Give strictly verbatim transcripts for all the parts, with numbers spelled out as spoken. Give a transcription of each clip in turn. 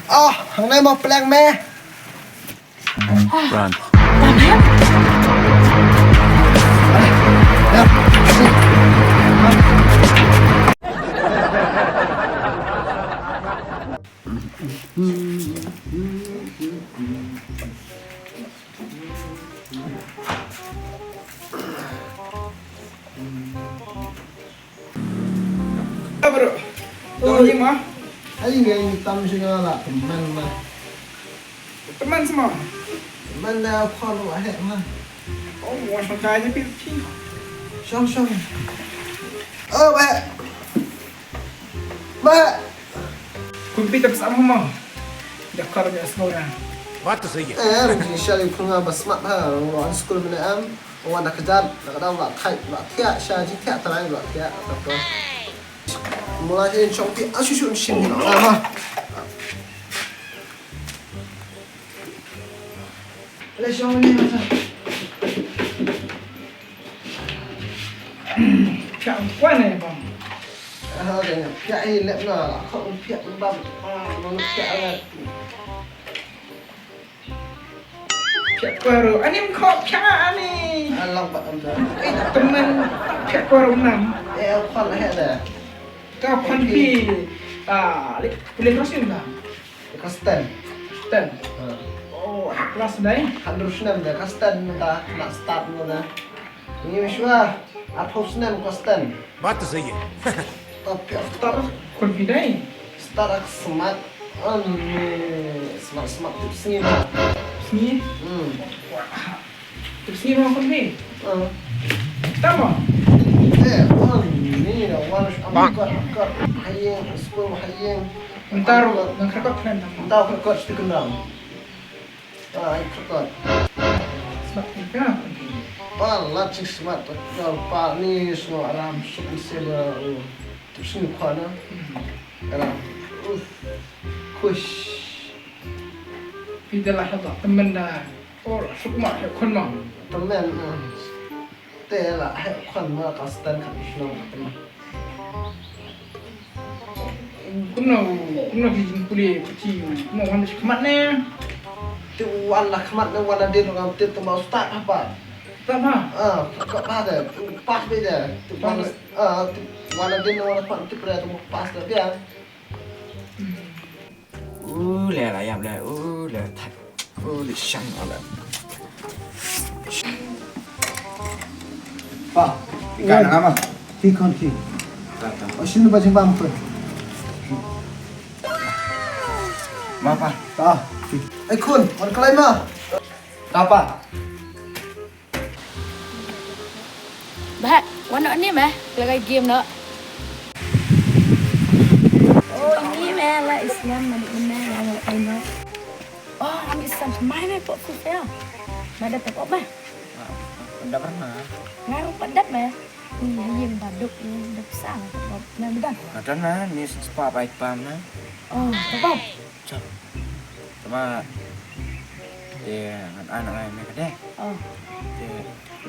Oh, hangne mo pleng me. Run. Bro. Oi. Ni ma. Ai ngai tam sing la teman ma. Teman semua. Teman da khon wa he ma. Oh, wa shong kai ni pi pi. Shong shong. Oh, ba. Ba. Kun pi tap sam ma. Da khon ya semua. Baat to sahi hai. Eh, jing shali phunga ba smat ha. Wa school mene am. Wan da kjat, da ka daw la thait, la thiah, sha jingthiah trai la thiah, da ka. Mula jin shong pi, a shu shu shin ni, ah, ma. Le shong ni, ma sa. Ka kwan ne, bang. Ah, okay, pia i lep na, la khok pia bam, ah, no pia la. Pia kwaro, ani mkho pia ani. Alang pat am da. Eh, temen, pia kwaro nam. Eh, kwan he da. Ka kwan pi, ah, le, le crossing da. Ka stand. Stand. Ha. Oh, kelas dai. Kan terus nam da, ka stand da, nak start mo da. Ni mishwa, at house nam ka stand. Baat to sahi hai. Tapi after Kon pidai. Start ak smart. Ani smart smart tip sngi ma. Sngi. Hmm. Tip sngi ma kon pi. Hmm. Tama. Eh, ani da wan am kar kar hayeng school hayeng. Ntar nang kerkot kan. Ntar kerkot stick nang. Ai, kyrkot. Smat ika. Ba la chik smat ka pa ni sngo aram suk ni se ba u tu sing khwana. Aram. Uf. Kush. Pida la haba temen da. Oh, suk ma he khon ma. Temen. Te la he khon ma ka stan ka shnong ka temen. Kumno, kumno ki jingpule pati, kumno wan shi khmat ne? Te wan la khmat ne wan la din ngam te te ma start hapa. Start ma? Ah, ka ba de, pass be de. Te wan, ah, te wan la din wan la khmat te pre te pass de ya. U le la yam le, u le thak, u le shang le. Pa, ka na ma. Ti kon ti. O shin ba jing bam ko. Ma pa. Pa. Ai kun, wan klai ma. Ta pa. Bah, wan noh ni mah, lagai game noh. Oh, ini mah la Islam mah di mana la ai noh. Oh, am Islam mai mah pok ku ya. Mada pok mah. Dah pernah. Ngaruh padat mah. Ni yang baduk ni dah besar. Nah, bedah. Ada nah, ni sepa baik pam nah. Oh, sebab. Chap. Tama. Te ngan ai ngan ai me ka dei. Oh. Te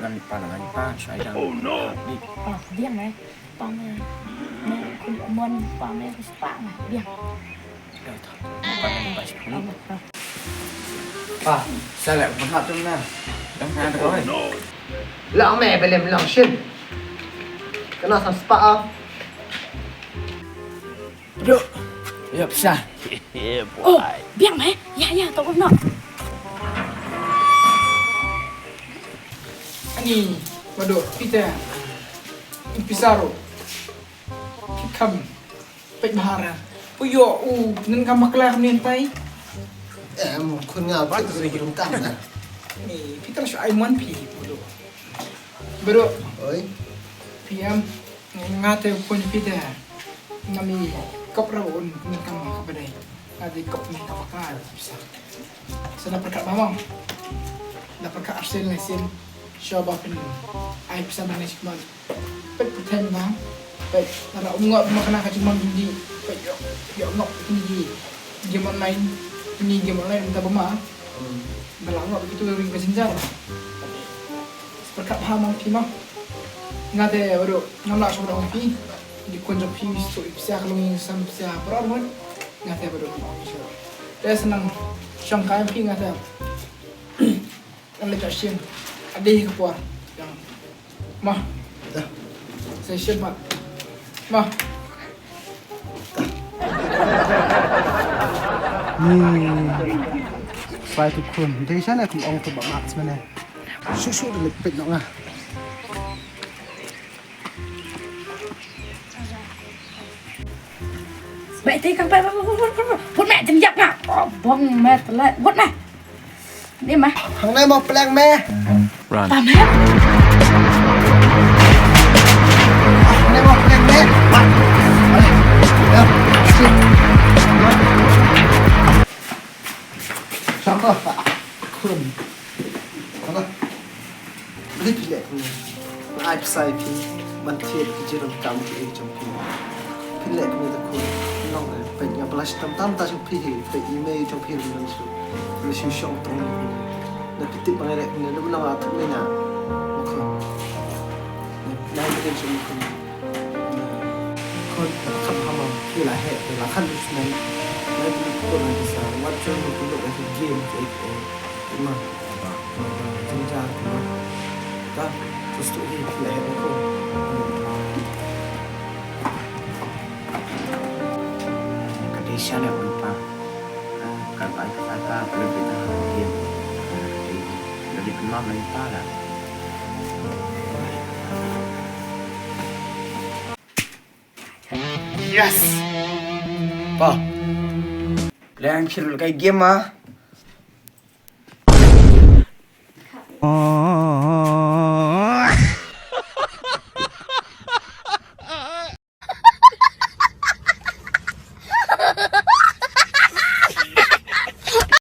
ngan pan ngan pan shai dang. Oh no. Di. Oh, biang eh. Pang eh. Me kun mon pang eh ku spa ngan. Biang. Dei to. Pan ngan pan shai. Oh, oh. Pa, sa leh ban hap tum na. Dang na da kawai. Long me belem long shin. Kana sa spa ah. Bro, ya pisa. Yeah, oh, boy. Biang eh? Ya, ya, tau noh. Ani, waduh, pita. Pisa ro. Kam. Pek bahara. Uyo, u, nen kam bakla kam nen tai. Em, kun nga pek tu rum tam na. Ni, pita shu ai mon pi, waduh. Bro. Oi. P M, nga te pun pita. Nga mi kop ra un ni kam ka badai. Nga di kop ni ka bakal bisa. Sana perkat mamang. Da perkat arsen lesin. Shoba pen. Ai bisa nang lesin man. Pet perten bang. Pet. Nara um ngop makana ka cuma di. Pet yo. Yo ngop di. Game online. Ni game online minta bema. Bala ngop itu ring passenger. Seperkat ha mang pi mah. Nga te baru ngam lah shoba pi. Di kun jong pi so ipsia kalung ing sam ipsia baru mah. Nga te baru ngop pi shoba. Te sa nang shong kai phi nga te. Nang leit sha shin. Adi ka por. Yang. Ma. Dah. Sa shin pat. Ma. Ni. Sai tu khun. Dei sha ne kum ong tu ba mak sma ne. Shu shu de leit peit noh nga. Bai te kang bai bai bai bai bai. Put me jeng yak na. Oh, bong me tele. Put me. Ni ma. Hang nai mo pleng me. Run. Pa me. Hang nai mo pleng me. Mat. Balik. Ya. Sit. Mat. Sangka. Khun. Sangka. Rit lek ni. Ai psai phi. Man thied ki jiram kam ki ei jong phi. Phi lek ni ta khun. Nong ai pek nga blush tam tam ta jong phi hi. Pek email jong phi rin su. Ni su shong tong ni. Na phi tip bang lek ni. Lu nong a thuk ni na. Khun. Na ni rin su khun. Khun, kham hama, ki la he, la khan du snem. La du ko na ki sa, wat chon du ki lok la ki game ki ek ek. Ma, ma, ma, jin ja ki ma. Ta, tu stu hi ki la he ko. Ka dei sha le un pa. Ka bai ka ta, ka le bi ta game. Ka dei, ka dei pynmam le pa la. Yes! Pa. Leng khil kai game ma.